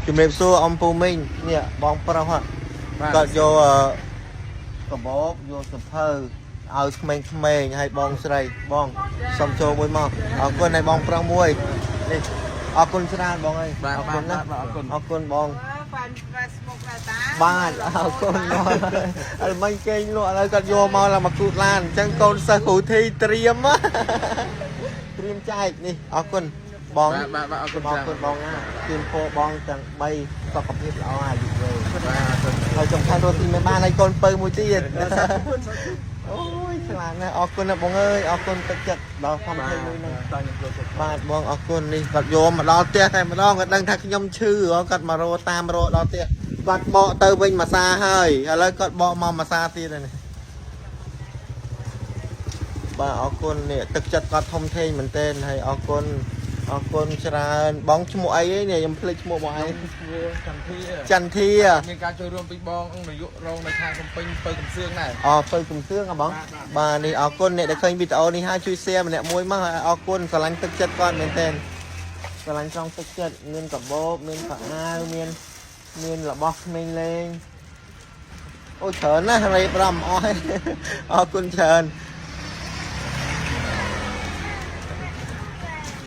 ជំរាបសួរអំពូមីងនេះបងប្រុសហ៎គាត់យកអឺកាបូបយកសភៅឲ្យក្មេងៗឲ្យបងស្រីបងសុំចូលមួយមកអរគុណឲ្យបងប្រុសមួយនេះអរគុណច្រើនបងអើយ បាទ អរគុណណា បាទអរគុណ អរគុណបង fan Facebook ដែរតា បាទអរគុណបងអត់មិញគេងលក់ឥឡូវគាត់យកមកឡើងមកគូតឡានអញ្ចឹងកូនសិស្សគ្រូធីត្រៀម ត្រៀមចែកនេះអរគុណបង បាទបាទបាទអរគុណ អរគុណបងណាជូនពរបងទាំង3សុខភាពល្អអាយុវែង បាទអរគុណ ហើយសំខាន់រស់ស៊ីមិនបានហើយកូនពៅមួយទៀតអូយឆ្លាតណាស់អរគុណណាស់បងអើយអរគុណទឹកចិត្តដល់ធំធេងមួយហ្នឹង តាខ្ញុំចូលចិត្ត បាទបងអរគុណនេះគាត់យកមកដល់ផ្ទះតែម្ដងគាត់ដឹងថាខ្ញុំឈឺហ៎គាត់មករកតាមរកដល់ផ្ទះគាត់បកទៅវិញមួយសាហើយឥឡូវគាត់បកមកមួយសាទៀតហើយនេះបាទអរគុណនេះទឹកចិត្តគាត់ធំធេងមែនទែនហើយអរគុណអរគុណច្រើនបងឈ្មោះអីឯនេះខ្ញុំភ្លេចឈ្មោះបងឯង ឈ្មោះចន្ទធា ចន្ទធា មានការចូលរួមពីបងអង្គនាយករងនៅខាងកំពេញពៅកំសឿងដែរ អពៅកំសឿងហ៎បងបាទនេះអរគុណអ្នកដែលឃើញវីដេអូនេះហើយជួយ share ម្នាក់មួយមកហើយអរគុណស្រឡាញ់ទឹកចិត្តគាត់មែនទែនស្រឡាញ់ត្រង់ទឹកចិត្តមានកាបូបមានខោអាវមានមានរបស់ក្មេងលេងអូច្រើនណាស់រៀបរាប់មិនអស់ទេអរគុណច្រើន